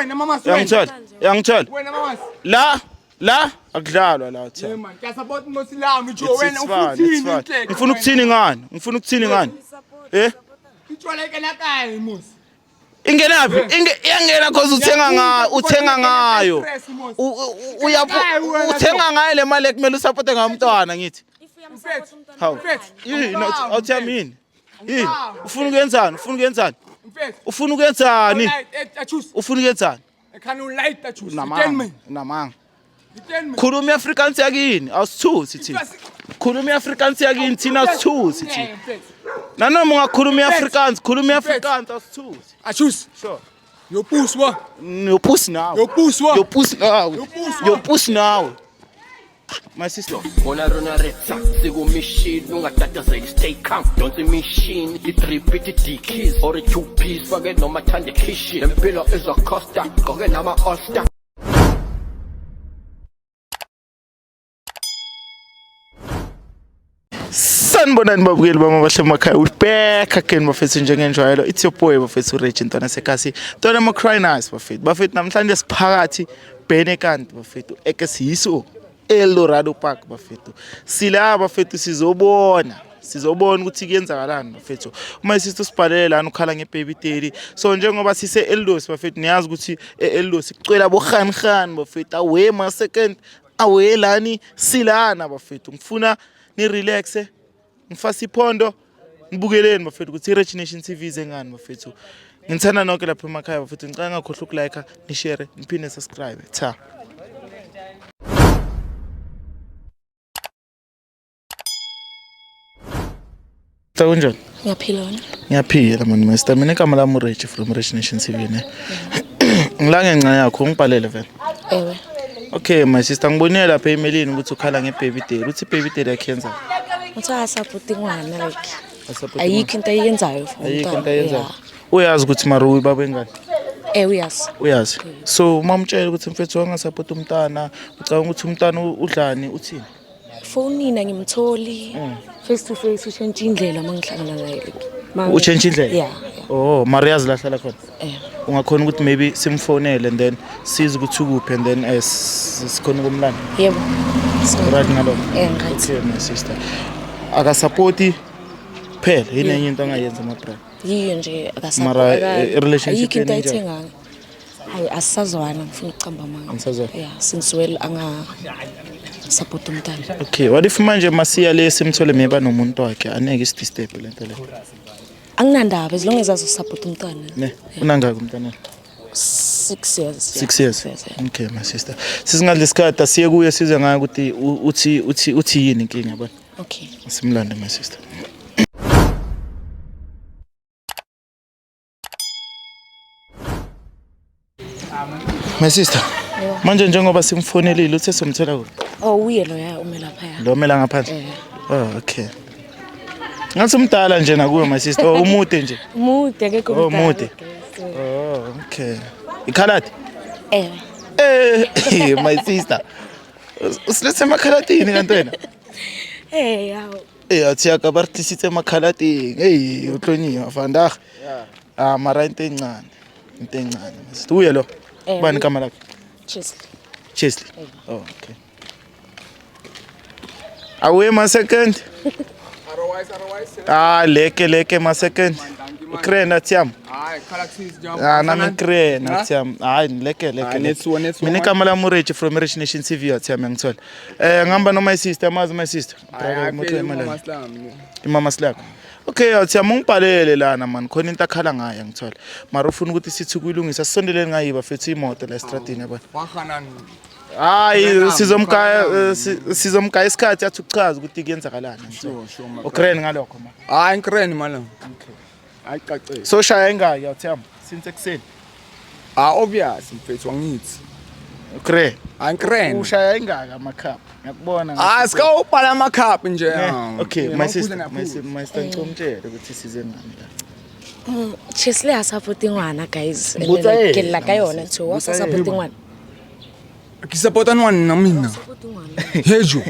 Wena mama wena. Yangithola, yangithola. Wena mama. La la akudlalwa la Hey uthiyami. man, ngiyasupport Mosilami jo It's- wena it's ufuna fine, it's uthini fine. inhleke. Ngifuna ukuthini ngani? Ngifuna ukuthini ngani? Eh? Itshwala ikena kayi mos. Ingenaphi? Inge iyangena cause uthenga ngayo, uthenga ngayo. Uthenga ngayo le mali ekumele usupporte ngayo umntwana ngithi. Hawu. Yini awuthiyami yini? Yini? Ufuna ukuyenzani? Ufuna ukuyenzani? Mfethu. Ufuna ukuyenzani? Achus. Ufuna ukuyenzani? Ekhani ulight achus. Unamanga. Unamanga. Iten me. Khuluma iAfrikaans yakini, awusithusi thina. Khuluma iAfrikaans yakini thina awusithusi thina. Nanoma ungakhuluma iAfrikaans, khuluma iAfrikaans awusithusi. Achus. Sure. Yopuswa. Yopusi nawe. Yopuswa. Yopusi nawe. Yopusi. Yopusi nawe. My sister. Bona rona retsa sikumishini ungatatazeli stay calm donsa imishini i-three piece i-dickies or i-two piece fake noma thande khishi lempilo izocosta gqoke nama-oster. Sanibonani babukeli bami abahle emakhaya. We back again bafethu njengenjwayelo. It's your boy bafethu Rich Ntwana Sekasi. Ntwana mo cry nice bafethu. Bafethu namhlanje siphakathi Benekant bafethu. Eke siyiso Eldorado Park bafethu. Sila bafethu sizobona. Sizobona ukuthi kuyenzakalani bafethu. Uma sister sibhalele lana ukhala ngebaby daddy. So njengoba sise Eldos bafethu niyazi ukuthi eEldos kucwela bo khan khan bafethu. Awe ma second awe lani silana bafethu. Ngifuna ni relaxe ngifasa iphondo nibukeleni bafethu ukuthi i-Rich Nation TV ize ngani bafethu. Ngithanda nonke lapha emakhaya bafethu. Ngicela ngakhohlwa ukulike, nishare, niphinde subscribe. Tha. Ta kunjani? Ngiyaphila wena. Ngiyaphila mani master. Mina igama lami uRich from Rich Nation TV ne. Ngila ngenxa yakho ngibhalele vele. Ewe. Okay my sister ngibonile lapha emailini ukuthi ukhala ngebaby daddy. Uthi baby daddy yakhe yenza. Uthi akasapoti ngwana like Asapoti ayikho into ayenzayo for Ayikho umntwana. into ayenzayo. Yeah. Uyazi ukuthi mara uyibaba engane. Eh uyazi. Uyazi. So uma umtshela ukuthi mfethu wangasapoti umntana, ucabanga ukuthi umntana udlani uthini? Fonini angimtholi. Face to face ushintsha indlela uma ngihlangana naye like. Utshintsha indlela? Yeah. Oh, mara uyazi la hlala khona. Eh. Ungakhona ukuthi maybe simfonele and then size ukuthi ukuphi and then sikhona ukumlanda. Yebo. Right ngalokho. Eh right. Okay my sister. Akasapoti phela yini enye into angayenza ma bra. Yiyo nje akasapoti. Mara, relationship Ayikho into yenu injani? ayithengayo. Hayi asisazwana ngifuna ukucamba amanga. Anisazwani? Yeah, since well anga support umntana. Okay, what if manje masiya le simthole maybe nomuntu wakhe aneke isidisturb lento le. Anginandaba as long as azosupport umntana. Ne, unangaki umntana? 6 years. 6 years. Six years. Yeah. Okay my sister. Sisingadli isikhathi asiye kuye size ngayo ukuthi uthi uthi uthi yini inkinga yabona. Okay. Simlande my sister. My sister. Manje njengoba simfonelile uthe somthola kuphi? Oh uye loya ume laphaya. Lo mela ngaphandle. Eh. Oh okay. Ngathi umdala nje nakuwe my sister. Oh umude nje. Mude akekho Oh, mdala, mude. guys. Oh okay. Ikhaladi? Ewe. Eh my sister. Usilethe emakhalatini kanti wena? Eh yawo. Eh athi yaka ba re tlisitse makhalateng. Hey o tlonyiwa vandag. Ah mara into encane. Into encane. My sister. Uye lo. Eh, Bani igama lakhe? Chesley. Chesley. Oh okay. Awe ma second. Otherwise, otherwise. Ah leke leke ma second. Ukrena thiam. Hayi, Galaxies jam. Ah nami ngikrena thiam. Hayi leke leke. Ah, netsuwa, netsuwa, Mina man. igama lami uRich from Rich Nation TV thiam ngithola. Eh ngihamba no my sister, amazi my sister. Brother, Hayi, imali. mama slam. Imama silakho. Okay, athi ungibhalele lana man, khona into akhala ngayo ngithola. Mara ufuna ukuthi sithi kuyilungisa sisondeleni ngayiba fethu imoto la estradini yabona. Wahanani. Hayi sizomgaya sizomgaya isikhathi athi ukuchaza ukuthi kuyenzakalani. Sure, sure, my Ukraine ngalokho ma. Hayi, ngikreni mala. Okay. Hayi cacile. So shaya ingaki yathiyam since ekuseni. Ah, obvious mfethu angithi. Ukraine. Hayi ngikreni. Ushaya ingaki amakhapha. Ngiyakubona. Ah, sika ubhala amakhaphi nje. Ne? Okay, Yeah, my mawuphuza sister, my niyaphuza. sister, my sister ngicela ukuthi size ngani la. Chesley a support ngwana guys. And Botsa then, like, yena, ke lla ka my yona sister. too. Wa Botsa sa support yena. ngwana. Ke support ngwana na mina. Support ngwana. Hejo.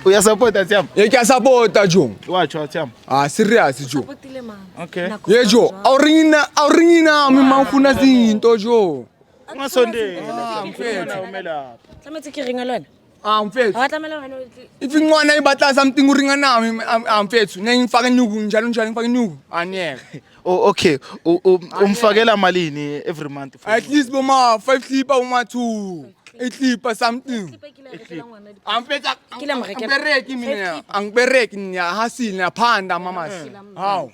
Uyasupport athiyam? Ye ke support jo. Watsho athiyam. Ah, serious jo. Supportile mama. Okay. Nako Ye jo, awuringina, awuringina mi mawufuna izinto jo. Ungasondeli. Ah, mfethu. Umelaphi. Tlametse ke ringa le wena. Ah mfethu. Ha wa tlamela wena o tle- If ingwana ibatla something uringa nami ah mfethu, ngifaka inyuku njalo njalo ngifaka inyuku. Aniyeke. Oh okay, umfakela malini every month? For At least boma 5 clipper uma 2. 8 clipper something. Ke la rekela ngwana di- Angiphetha Ke la mo rekela. angibereki mina. Angibereki ngiyahasile ngiyaphanda mamas. Hawu.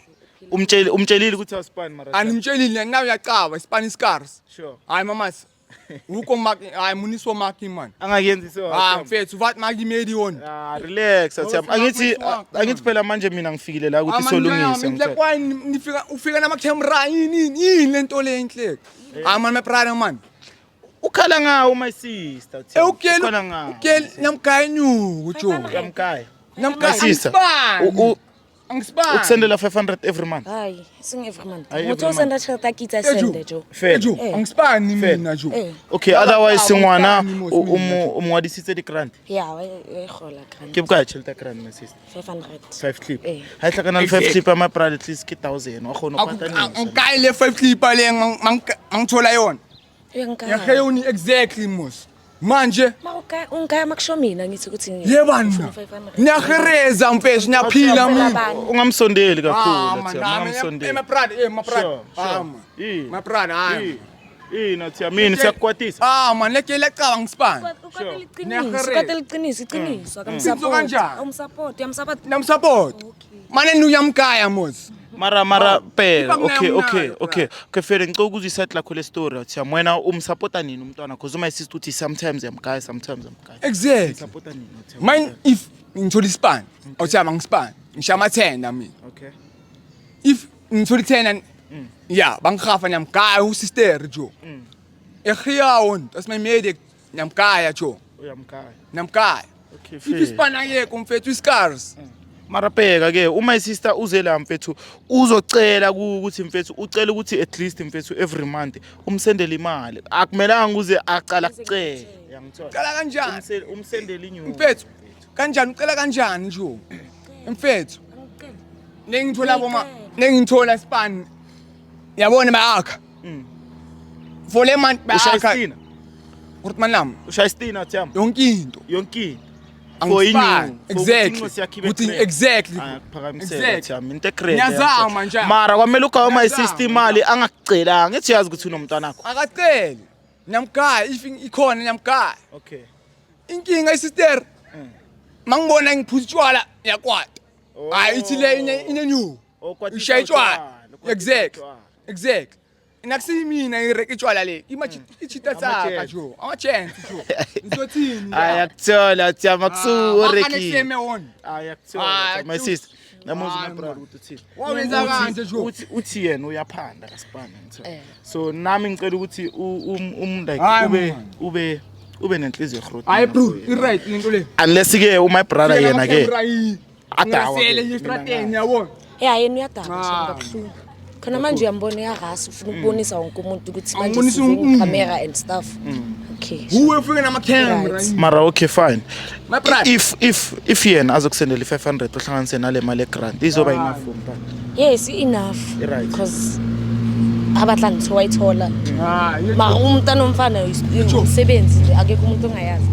Umtsheli umtshelile ukuthi awusipani mara. Animtshelile nawe uyacaba Spanish cars. Sure. Hayi mamas. Uko maki hayi muniso maki man. Angakuyenzi so. Ah mfethu what maki made on. Ah relax athiyami. Angithi angithi phela manje mina ngifikile la ukuthi solungise ngithe kwani nifika ufika nama camera yini yini yini lento le enhle. Hayi man my brother man. Ukhala ngawo my sister athiyami. Ukeli Ukhala ngawo. ukeli namgaya inyuku jo. Uyamkaya. Namgaya My sister. Angisibani. Ukusendela 500 every month. Hayi, seng every month. Hayi, Motho o every senda tjhelete a kitsa Ejo. sende jo. Fair. Ejo Eh. angisibani Fair. mina jo. Eh. Okay, otherwise ngwana Mos mina. umngwadisitse di grant. Ya, wa e gola grant. Ke bokae tjhelete ya grant my sister? 500. 5 clip. Eh. Ha e hlakana le 5 clip ya my brother at least ke 1000 wa kgona ho patanisa. Angikayi le 5 clipper le ngangithola yona. Uyankaya. Yaheyoni exactly mos. Manje Mara o kae- o nkaya makusho mina ngithi ukuthi yebana. ngifuna 500. Niyahereza mfethu niyaphila mina. Bani? Ungamsondeli Ah kakhulu man, athiyami, ah, ungamsondeli. my brother, eh my brother. Sure, Ah sure. man. Eh. My brother, ah. Eh, nathi mina siyakukwatisa. Ah man, leke lecaba ngisibani. Ukwatela iqiniso, Niyahereza. ukwatela iqiniso, iqiniso. Iqiniso kanjani? Akamsupport, uyamsupport. Namsupport. Mane nuyamkaya mos. Mara mara phela Iba okay kunayo okay mnayo, okay okay fele ngicela ukuzwa iside lakho le story athi wena umsupporta nini umntwana because uma sister uthi sometimes uyamgaya sometimes uyamgaya. Exactly. Supporta nini athi? Mine if ngithola isibani, awuthi angisibani. Ngisha ama-10 mina. Okay. If ngithola i-10 yeah, bangihafa niyamgaya usister jo. Ekhiyawon, that's my medic. Niyamgaya jo. Uyamgaya. Niyamgaya. Okay If fair. isibani ayekho mfethu iscars. Mara bheka ke uma isister uze la mfethu uzocela ukuthi mfethu ucela ukuthi at least mfethu every month umsendele imali. Akumelanga uze aqala kucela. Uyangithola? Ucela kanjani? Umsendele inyuku. Mfethu, kanjani ucela kanjani nje? Mfethu, nengithola boma nengithola span. Yabona bayakha. For le month Ushaya bayakha. istina. Ukuthi lami Ushaya istina athi yami. yonke into. Yonke into. For Angisifani. inyuku. For ukuthi Exactly. incosi yakho ibe Ukuthi grand. exactly. Ayakuphakamisela Exactly. athi yami into egrand. Ngiyazama nje. Mara kwamele ugawe my Ngiyazama sister imali angakucelanga. Ngithi yazi ukuthi unomntwana wakho. Akaceli. Ngiyamgaya if ikhona ngiyamgaya. Okay. Inkinga isister. Mangibona ngiphuza utshwala ngiyakwata. Hayi ithi le inenyuku. Oh, kwatisa Ishaya utshwala. utshwala, kwatisa Exactly. utshwala. Exactly. Nakusiyimina ngireke utshwala le. Ichita tsaka Ama-chance. jo. Ama chance jo. Ngizothini? Ayakuthola athi yami akusurekile. Akuseme wona. Ayakuthola Ah, my sister. Namuzi Hayi, my brother man. ukuthi uthini. Wawenza kanje jo. Uthi uthi yena uyaphanda kasipana ngithola. So nami ngicela ukuthi like Hayi, ube man. ube ube nenhliziyo ehroti. Hayi bro, i right lento le. Unless ke u my brother yena ke Adawa ke, Ngasele mina yestrateni yabona. Ya yena uyadaba Ah. shame kabuhlungu. Khona manje uyambona uyarasa ufuna ukubonisa wonke umuntu ukuthi manje Angibonisa size wonke camera and stuff. Okay. Uwe ufike nama camera. Right. Mara okay fine. My brother. If yena azokusendela i500 uhlanganise nale mali egrant izoba enough for umntwana. Yes, enough. I-right. Because abatla ngitho wayithola. Ah, Mara umntana omfana umsebenzi nje akekho umuntu ongayazi.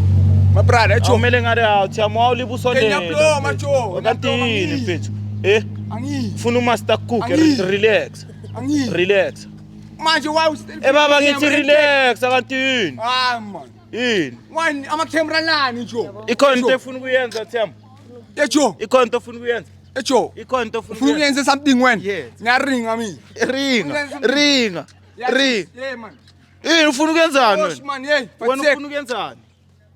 my brother, ejo. Awumele ngale awuthi yami wawuliba usondele. Ngiyabloma jo. Kanti yini mfethu? Eh? Angi. Ufuna umaster cook Angiyi. relax. Angi. Relax. Manje why Eh baba ngithi relax akanti yini? Ah man. Yini? Wani ama camera lani jo. Ikhona into efuna ukuyenza Themba. Ejo, Ikhona into ofuna ukuyenza. ejo. Ikhona into ofuna Ufuna ukuyenza. ukuyenza something wena? Yes. Ngiyaringa mina. Ringa, ringa, ringa. Yeah man. Yini ufuna ukuyenzani Bosh wena? man, hey. Wena ufuna ukuyenzani?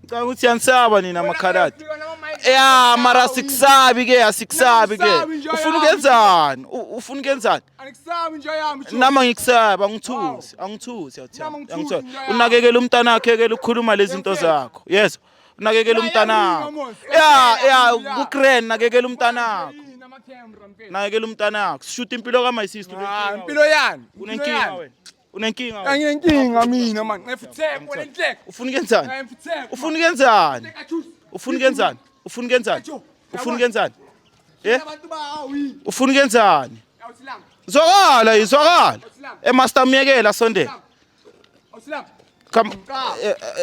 Ngicabanga ukuthi yanisaba nina amakhaladi. Ya mara asikusabi ke asikusabi ke. Angikusabi nje Ufuna yami. ukuyenzani? Ufuna ukuyenzani? Angisabi nje yami jo. Nama ngikusaba angithusi, angithusi Nama yathiyami. ngithusi Angithola. nje yami. Unakekela umntana wakhe ke ukhuluma lezi zinto zakho. Yes. Unakekela Ya, umntana yaringa, wakho. Mos. Ya ya Ya. ku grand nakekela umntana wakho. Yini ama camera mfethu? Nakekela umntana wakho. Sishuta impilo ka my sister. Ah, impilo yani. Unenkinga wena. Unenkinga wena. Anginenkinga mina man. Ngifutheko lenhleko. Ufuna ukuyenzani? Ngifutheko. Ufuna ukuyenzani? Ufuna ukuyenzani? Ufuna ukuyenzani? Ufuna ukuyenzani? Eh? Abantu bawi. Ufuna ukuyenzani? Awusilanga. Zwakala, izwakala. Emaster miyekela sondela. Awusilanga. Come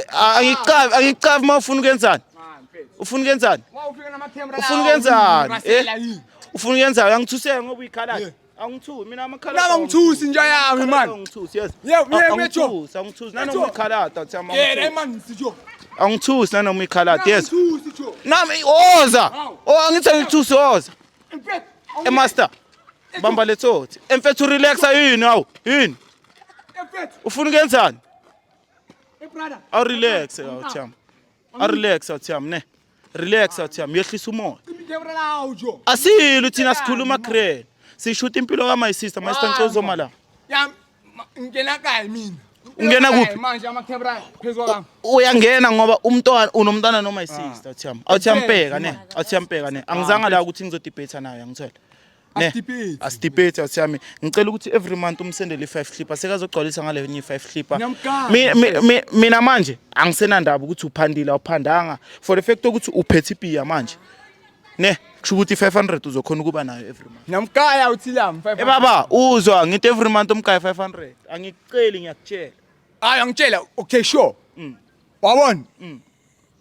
angikucavi, angikucavi uma ufuna ukuyenzani? Ufuna ukuyenzani? Ufuna ukuyenzani? Eh? Ufuna ukuyenzani? Uyangithusela ngoba uyikhaladi. Angithusi mina amakhaladi. Nami angithusi inja yami man. Angithusi yes. Yebo, yebo, yebo. Angithusi, angithusi nanoma uyikhaladi athi ama. Yeah, hey man, sijo. Angithusi nanoma uyikhaladi yes. Angithusi jo. Nami oza. Oh angithi angithusi oza. Mfethu. Eh master. Bamba lethothi. Emfethu relaxa yini hawu? Yini? Mfethu. Ufuna ukuyenzani? Hey brother. Awu relax awu Thiyami. Awu relax awu Thiyami ne. Relax awu Thiyami yehlisa umoya. Imikemra lawo jo. Asilo thina sikhuluma grand. Sishuta impilo ka my sister, my sister ngicela uzoma la. Ya ngena kayi mina. Ungena kuphi? Manje amakhemera phezulu kwami. Uyangena ngoba umntwana unomntwana no my sister Thiyami. Awu Thiyami bheka ne. Awu Thiyami bheka ne. Angizange la ukuthi ngizodebate nayo ngithola. Ne. Asidebate. Asidebate Thiyami. Ngicela ukuthi every month umsendele i5 clipper sekazogcwalisa ngale nye i5 clipper. Ngiyamkala. Mina manje angisenandaba ukuthi uphandile awuphandanga for the fact ukuthi uphethe ibhiya manje. Ne, kusho ukuthi 500 uzokhona ukuba nayo every month. Ngiyamkaya uthi la mfethu. Eh baba, uzwa ngithi every month umgaye 500. Angikuceli ngiyakutshela. Hayi angitshela okay sure. Wabona?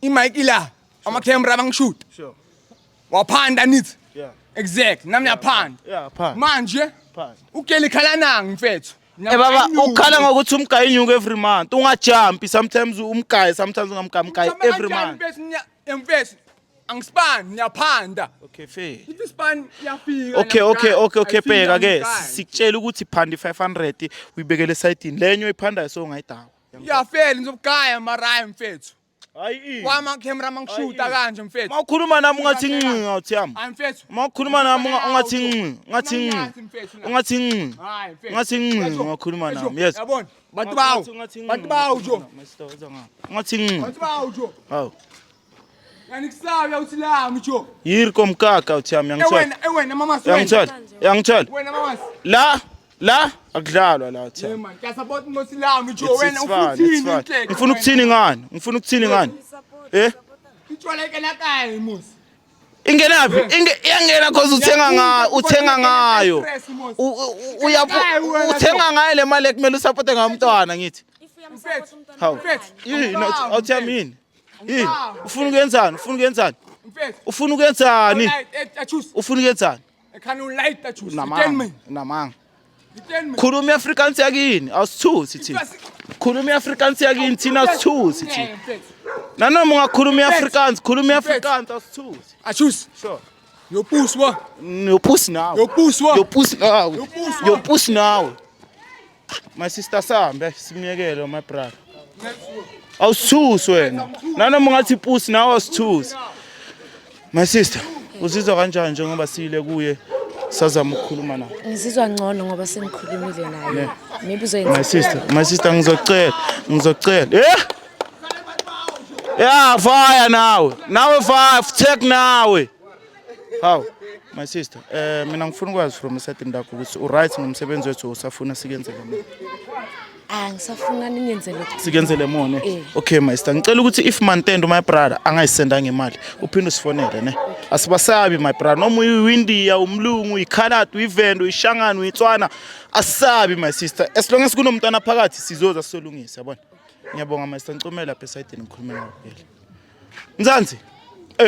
Imic ila amakhemera bangishoot. Sure. Waphanda nithi. Yeah. Exact. Nami ngiyaphanda. Yeah, phanda. Manje Phanda. ukeli khalananga mfethu. Eh baba, ukhala ngokuthi umgaye inyuku every month. Ungajumpi sometimes umgaye, sometimes ungamgayi every month. Mfethu angispan ngiyaphanda. Okay, fair. If ispan iyafika. Okay, bheka ke sikutshela ukuthi phanda i500 uyibekele esayidini. Lenye oyiphandayo so ungayidakwa. Iyafela ngizobugaya marayi mfethu. Hayi. Kwama camera mangishuta Hayi. kanje mfethu. Mawukhuluma nami ungathi ncinci awuthi yami. Hayi mfethu. Mawukhuluma nami ungathi ncinci, ungathi ncinci. Ungathi ncinci. Hayi mfethu. Ungathi ncinci ungakhuluma nami. Yes. Yabona? Bantu bawo. Bantu bawo jo. Ungathi ncinci. Bantu bawo jo. Hawu. Yani kusabi uthi lami jo. Yiri komkaka awuthi yami yangithola. Ewena ewena mama wena. Yangithola. Yangithola. Wena mama. La akudlalwa la awuthi Yeah yami. man, ngiyasupport ngothi lami jo It's- wena it's fine, it's ufuthini fine. inhleke. Ngifuna ukuthini ngani? Ngifuna ukuthini ngani? Eh? Itshwala ikela kayi musi. Ingenaphi? Inge iyangena cause uthenga ngayo, uthenga ngayo. Stress, Musi. Uyaphu uthenga ngayo le mali ekumele usupporte ngayo umntwana ngithi. Mfethu. Hawu. Mfethu. Yini awuthi yami yini? Yini? Ufuna ukuyenzani? Ufuna ukuyenzani? Mfethu. Ufuna ukuyenzani? Achus. Ufuna ukuyenzani? Can you light achus? Namanga. Namanga. Determine. Khuluma iAfrikaans yakini, awusithusi thina. Khuluma iAfrikaans yakini thina awusithusi thina. Nanoma ungakhuluma iAfrikaans, khuluma iAfrikaans awusithusi. Achus. Sure. Yopuswa. Yopusi nawe. Yopuswa. Yopusi nawe. Yopusi. Yopusi nawe. My sister sambe simyekele my brother. Awusithusi wena. Nanoma ungathi ipusi nawe awusithusi. My sister, uzizwa kanjani njengoba siyile kuye sazama ukukhuluma naye? Ngizizwa ngcono ngoba sengikhulumile naye. Maybe uzoyenza. My sister ngizocela, ngizocela. Eh? Yeah, fire nawe. Nawe fire, check nawe. Hawu, my sister, mina ngifuna ukwazi from esayidini lakho ukuthi u-right ngomsebenzi wethu usafuna sikenzele mona. Ah, ngisafuna ningenzele. Sikenzele mona. Eh. Okay my sister, ngicela ukuthi if Mantendo my brother angayisenda ngemali, uphinde usifonele ne. Asibasabi my brother, noma uyi-India, umlungu, uyikhaladi, uyivendo, uyishangane, uyitswana, asisabi my sister. As long as kunomntwana phakathi sizoza sizolungisa, yabona. Ngiyabonga my sister, ngicomela lapha esayidini ngikhulume nawe kuphela. Mzansi.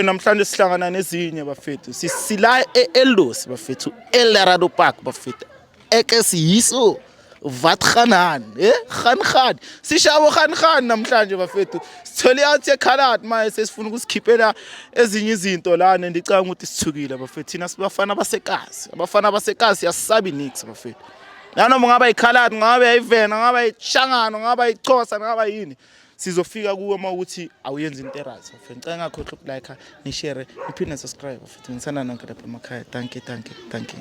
Namhlanje sihlangana nezinye bafethu. Sisila e-Eldos bafethu, Eldorado Park bafethu. Eke siyiso wat gaan aan, eh? Gaan gaan. Sishabo gaan gaan namhlanje bafethu. Sithole out ekhalad manje sesifuna ukusikhiphela ezinye izinto lana ndicanga ukuthi sithukile bafethu. Thina sibafana basekasi. Abafana basekasi asisabi nix bafethu. Nanoma ungaba yikhalad, ngabe yayivena, ngaba yishangano, ngaba yixhosa, ngaba yini. Sizofika kuwe uma ukuthi awuyenzi into e-right bafethu. Ngicela ngakhohlwa ukulike, nishare, niphinde subscribe bafethu. Ngisana nonke lapha emakhaya. Thank you, thank you, thank you.